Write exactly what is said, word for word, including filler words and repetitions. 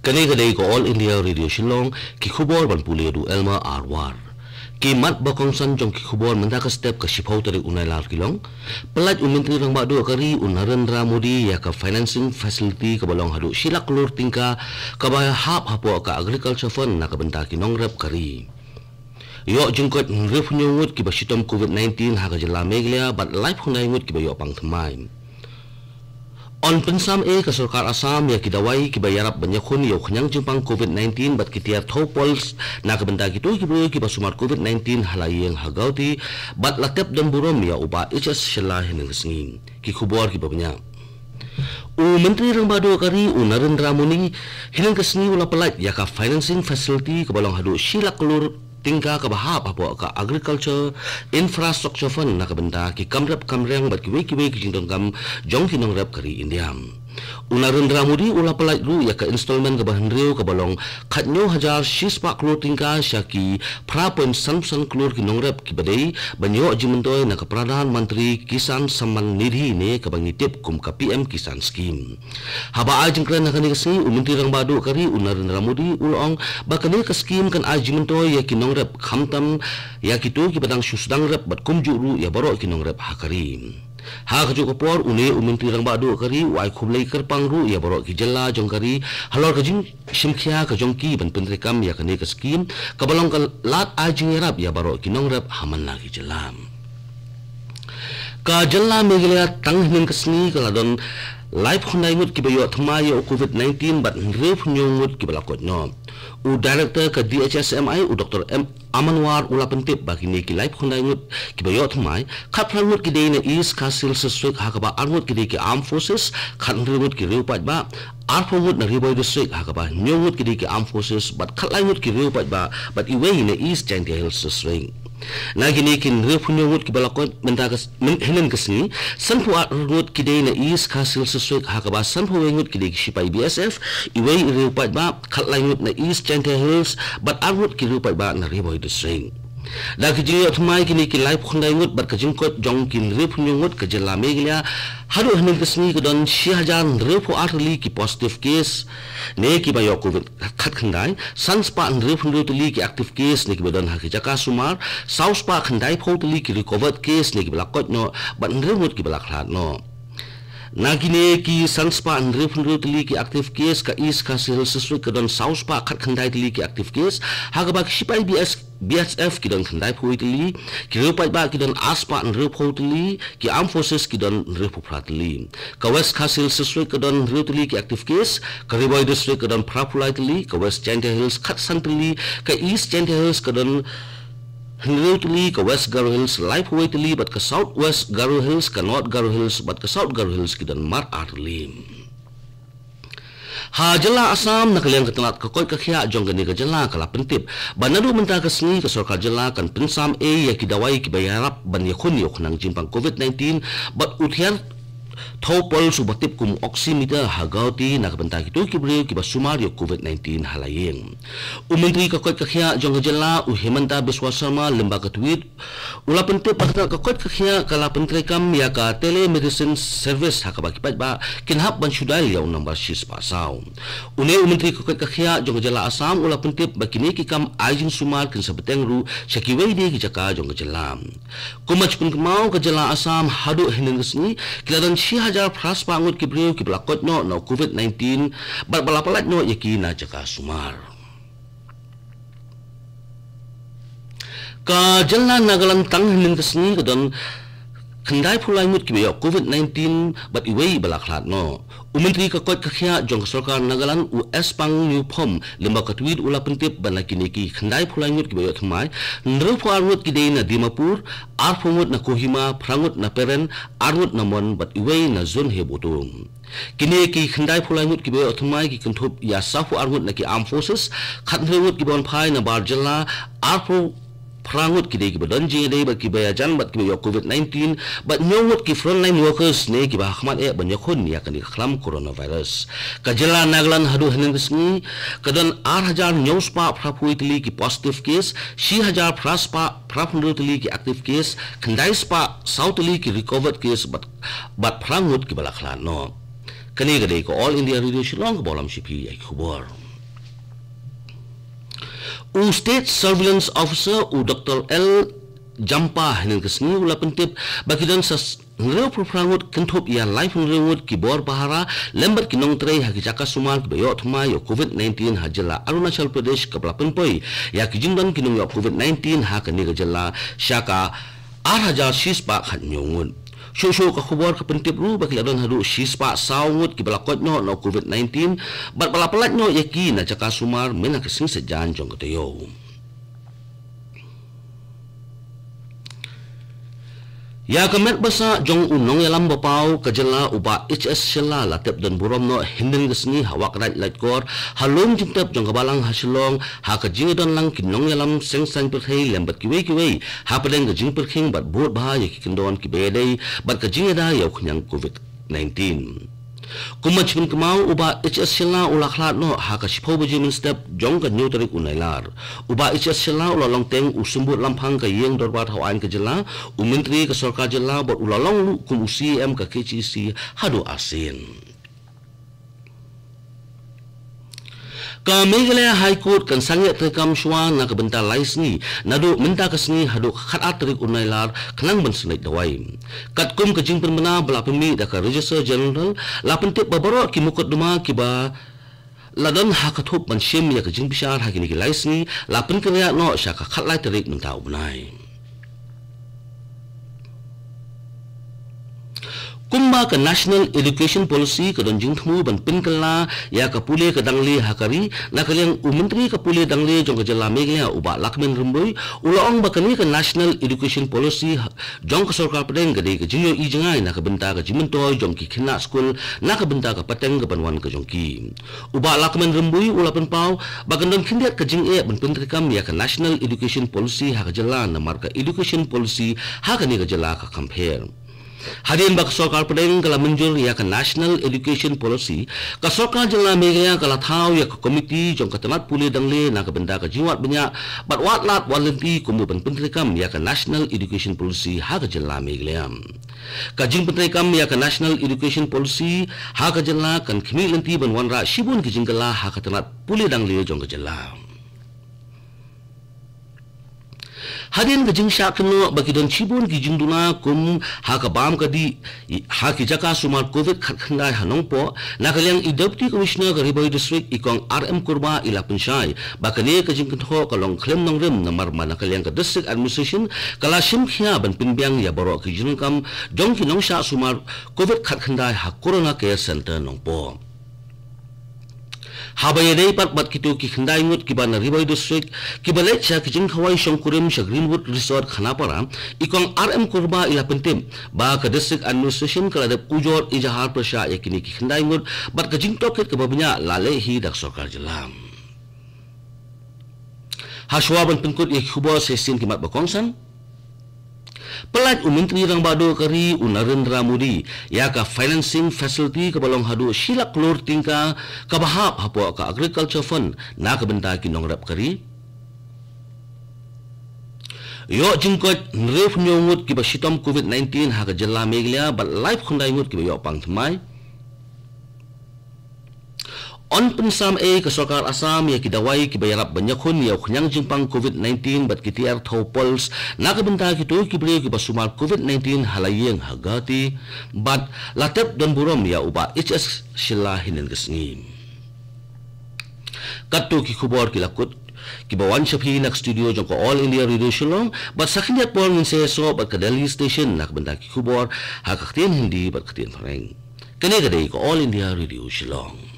Kane ka dei ka All India Radio Shillong, ki khubor ban pule da u Elmer Arwar. Ki mat ba kongsan jong ki khubor mynta ka step ka shiphew tarik u Nailar ki long. Pyllait u Myntri Rangbah Duh ka ri u Narendra Modi ïa ka financing facility kaba long haduh shi lak klur tyngka kaba hap hapoh ka Agriculture Fund na ka bynta ki nongrep ka ri. Ïoh jingkoit hynriewphew hynñiew ngut kiba shitom covid nineteen ha ka jylla Meghalaya bad laiphew khyndai ngut kiba ïoh pang thymmai. Yn pynsam ei ka sorkar Assam ïa ki dawai kiba ïarap ban ïakhun ïa u khñiang jingpang covid nineteen bad ki tiar thew pulse na ka bynta kito ki briew kiba sumar covid nineteen ha la ïing ha Guwahati bad la tep don burom ïa u Bah H S Shylla hynnin ka sngi. Ki khubor kiba bniah. U Myntri Rangbah Duh ka ri u Narendra Modi hynnin ka sngi u la pyllait ïa ka financing facility kaba long haduh shi lak klur tyngka kaba hap hapoh ka Agriculture Infrastructure Fund na ka bynta ki kam rep kam riang bad kiwei kiwei ki jingdonkam jong ki nongrep ka ri India. U Narendra Modi u la pyllait ruh ïa ka installment kaba hynriew kaba long khathynñiew hajar shispah klur tyngka sha ki phra point san san klur ki nongrep kiba dei ban ïoh jingmyntoi na ka Pradhan Mantri Kisan Samman Nidhi ne kaba ngi tip kum ka P M Kisan Scheme. Haba ai jingkren ha kane ka sngi u Myntri Rangbah Duh ka ri u Narendra Modi u la ong ba kane ka skhim kan ai jingmyntoi ïa ki nongrep khamtam ïa kito kiba dang shu sdang rep bad kumjuh ruh ïa baroh ki nongrep ha ka ri. Ha kajuh ka por une u Myntri Rangbah Duh ka ri u ai khublei kyrpang ruh ïa baroh ki jylla jong ka ri halor ka jingshimkhia ka jong ki ban pyntreikam ïa kane ka skhim kaba long ka lad ai jingïarap ïa baroh ki nongrep ha man la ki jylla. Ka jylla Meghalaya tang hynnin ka sngi ka la don laiphew khyndai ngut kiba ïoh thymmai ïa u covid nineteen bad hynriewphew hynñiew ngut kiba la koit noh. U Director ka D H S M I u Doctor M Amanwar u la pyntip ba kine ki laiphew khyndai ngut kiba ïoh thymmai, khatphra ngut ki dei na East Khasi Hills District ha kaba ar ngut ki dei ki Armed Forces, khathynriew ngut ki riew paidbah, arphew ngut na Ri Bhoi District ha kaba hynñiew ngut ki dei ki Armed Forces bad khatlai ngut ki riew paidbah bad iwei na East Jaintia Hills District. Na kine ki hynriewphew hynñiew ngut kiba la koit mynta ka s-, myn-, hynnin ka sngi, sanphew ar ngut ki dei na East Khasi Hills District ha kaba sanphew wei ngut ki dei ki shipai B S F, iwei i riew paidbah, khatlai ngut na East Jaintia Hills bad ar ngut ki riew paidbah na Ri Bhoi District. Da ki jingïoh thymmai kine ki laiphew khyndai ngut bad ka jingkoit jong ki hynriewphew hynñiew ngut, ka jylla Meghalaya haduh hynnin ka sngi ka don shi hajar hynriewphew ar tylli ki positive case ne kiba ïoh covid khatkhyndai, san spah hynriewphew hynriew tylli ki active case ne kiba don ha ki jaka sumar, saw spah khyndaiphew tylli ki recovered case ne kiba la koit noh bad hynriew ngut kiba la khlad noh. Na kine ki san spah hynriewphew hynriew tylli ki active case, ka East Khasi Hills District ka don saw spah khatkhyndai tylli ki active case, ha kaba ki shipai B S, B S F ki don khyndaiphew wei tylli, ki riew paidbah ki don ar spah hynriewphew tylli, ki Armed Forces ki don hynriewphew phra tylli. Ka West Khasi Hills District ka don hynriew tylli ki active case, ka Ri Bhoi District ka don phraphew lai tylli, ka West Jaintia Hills khatsan tylli, ka East Jaintia Hills ka don hynriew tylli, ka West Garo Hills laiphew wei tylli, bad ka South West Garo Hills, ka North Garo Hills bad ka South Garo Hills ki don mar ar tylli. Ha jylla Assam, na ka liang ka tnat ka koit ka khiah jong kane ka jylla ka la pyntip ba naduh mynta ka sngi ka sorkar jylla kan pynsam ei ïa ki dawai kiba ïarap ban ïakhun ïa u khñiang jingpang covid nineteen bad u tiar thew pulse uba tip kum oximeter ha Guwahati na ka bynta kito ki briew kiba sumar ïa covid nineteen ha la ïing. U Myntri ka koit ka khiah jong ka jylla u Himanta Biswa Sarma lyngba ka tweet u la pyntip ba ka koit ka khiah ka la pyntreikam ïa ka telemedicine service ha kaba ki paidbah kin hap ban shu dial ïa u nambar shispah saw. Une u Myntri ka koit ka khiah jong ka jylla Assam u la pyntip ba kine ki kam ai jingsumar kin sa bteng ruh sha kiwei de ki jaka jong ka jylla. Kum ka jingpynkynmaw, ka jylla Assam haduh hynnin ka sngi ki la don shi hajar phra spah ngut ki briew kiba la koit noh na u covid nineteen bad ba la pyllait noh ïa ki na jaka sumar. Ka jylla Nagaland tang hynnin ka sngi ka don khyndaiphew lai ngut kiba ïoh covid nineteen bad iwei ba la khlad noh. U Myntri ka koit ka khiah jong ka sorkar Nagaland u S Pang Newphom lyngba ka tweet u la pyntip ba na kine ki khyndaiphew lai ngut kiba ïoh thymmai, hynriewphew ar ngut ki dei na Dimapur, arphew ngut na Kohima, phra ngut na Peren, ar ngut na Mon bad iwei na Zunheboto. Kine ki khyndaiphew lai ngut kiba ïoh thymmai ki kynthup ïa sawphew ar ngut na ki Armed Forces, khathynriew ngut kiba wan phai na bar jylla, arphew phra ngut ki dei kiba don jingïadei bad kiba ïajan bad kiba ïoh covid nineteen bad hynñiew ngut ki frontline workers ne kiba ha khmat eh ban ïakhun ïa kane ka khlam coronavirus. Ka jylla Nagaland haduh hynnin ka sngi ka don ar hajar hynñiew spah phraphew wei tylli ki positive case, shi hajar phra spah phraphew hynriew tylli ki active case, khyndai spah saw tylli ki recovered case bad, bad phra ngut kiba la khlad noh. Kane ka dei ka All India Radio Shillong kaba lam sha phi ïa ki khubor. U State Surveillance Officer u Doctor L Jampa hynnin ka sngi u la pyntip ba ki don sa hynriewphew phra ngut kynthup ïa laiphew hynriew ngut ki bor pahara lem bad ki nongtrei ha ki jaka sumar kiba ïoh thymmai ïa u Covid nineteen ha jylla Arunachal Pradesh kaba la pynpoi ïa ki jingdon ki nongïoh Covid nineteen ha kane ka jylla sha ka ar hajar shispah khathynñiew ngut. Shuh shuh ka khubor ka pyntip ruh ba ki la don haduh shispah saw ngut kiba la koit noh na u Covid nineteen bad ba la pyllait noh ïa ki na jaka sumar mynta ka sngi Saitjaiñ jong ka taïew. Ïa ka met ba sah jong u nongïalam ba paw ka jylla u Bah H S Shylla la tep don burom noh hynnin ka sngi ha Wah Kdaid Laitkor ha lum jingtep jong ka balang ha Shillong ha ka jingïadon lang ki nongïalam seng saiñ pyrthei lem bad kiwei kiwei hapdeng ka jingpyrkhing bad bud bha ïa ki kyndon kiba ïadei bad ka jingïada ïa u khñiang Covid nineteen. Kumba jingpynkynmaw u Bah H S Shylla u la khlad noh ha ka shiphew baje mynstep jong ka hynñiew tarik u Nailar. U Bah H S Shylla u la long teng u symbud lamphang ka ïing dorbar thaw aiñ ka jylla, u myntri ka sorkar jylla bad u la long ruh kum u C E M ka K H A D C haduh arsien. Ka Meghalaya High Court kan sangeh treikam shuwa na ka bynta lai sngi, naduh mynta ka sngi haduh ka khatar tarik u Nailar khnang ban sngewleit dawai. Katkum ka jingpynbna ba la pynmih da ka Registrar General, la pyntip ba baroh ki mukotduma kiba la don ha ka thup ban shim ïa ka jingbishar ha kine ki lai sngi la pynkynriah noh sha ka khatlai tarik mynta u bnai. Kumba ka National Education Policy ka don jingthmu ban pynkylla ïa ka pule ka dangle ha ka ri, na ka liang u Myntri ka pule dangle jong ka jylla Meghalaya u Bah Lahkmen Rymbui u la ong ba kane ka National Education Policy ha, jong ka sorkar pdeng ka dei ka jingïohi jngai na ka bynta ka jingmyntoi jong ki khynnah skul na ka bynta ka pateng ka ban wan ka jong ki. U Bah Lahkmen Rymbui u la pynpaw ba kan don khyndiat ka jingeh ban pyntreikam ïa ka National Education Policy ha ka jylla namar ka Education Policy ha kane ka jylla ka kham pher. Hadien ba ka sorkar pdeng ka la mynjur ïa ka National Education Policy, ka sorkar jylla Meghalaya ka la thaw ïa ka komiti jong ka tnat pule dangle na ka bynta ka jingwad bniah bad wad lad wad lynti kumno ban pyntreikam ïa ka National Education Policy ha ka jylla Meghalaya. Ka jingpyntreikam ïa ka National Education Policy ha ka jylla kan khmih lynti ban wanrah shibun ki jingkylla ha ka tnat pule dangle jong ka jylla. Hadien ka jingshah kynnoh ba ki don shibun ki jingduna kum ha ka bam ka dih ha ki jaka sumar Covid khatkhyndai ha Nongpoh, na ka liang i Deputy Commissioner ka Ri Bhoi District i Kong R M Kurbah i la pynshai ba kane ka jingkynthoh ka long khlem nongrim namar ba na ka liang ka District Administration ka la shim khia ban pynbiang ïa baroh ki jingdonkam jong ki nongshah sumar Covid khatkhyndai ha Corona Care Centre Nongpoh. Haba ïadei pat bad kito ki khyndai ngut kiba na Ri Bhoi District kiba leit sha ki jingkhawai shongkurim sha Greenwood Resort Khanapara, i Kong R M Kurbah i la pyntip ba ka District Administration ka la dep ujor ijahar pyrshah ïa kine ki khyndai ngut bad ka jingtohkit kaba bniah la leh hi da ka sorkar jylla. Hashwa ban pynkut ïa ki khubor sa shisien ki mat ba kongsan. Pynlait u Myntri Rangbah Duh ka ri u Narendra Modi ïa ka financing facility kaba long haduh shi lak klur tyngka kaba hap hapoh ka Agriculture Fund na ka bynta ki nongrep ka ri. Ïoh jingkoit hynriewphew hynñiew ngut kiba shitom Covid nineteen ha ka jylla Meghalaya bad laiphew khyndai ngut kiba ïoh pang thymmai. Yn pynsam ei ka sorkar Assam ïa ki dawai kiba ïarap ban ïakhun ïa u khñiang jingpang Covid nineteen bad ki tiar thaw pulse na ka bynta kito ki briew kiba sumar Covid nineteen ha la ïing ha Guwahati bad la tep don burom ïa u Bah H S Shylla hynnin ka sngi. Katto ki khubor ki la kut kiba wan sha phi na ka studio jong ka All India Radio Shillong bad sa khyndiat por ngin sa ïasoh bad ka Delhi Station na ka bynta ki khubor ha ka ktien Hindi bad ka ktien Phareng. Kane ka dei ka All India Radio Shillong.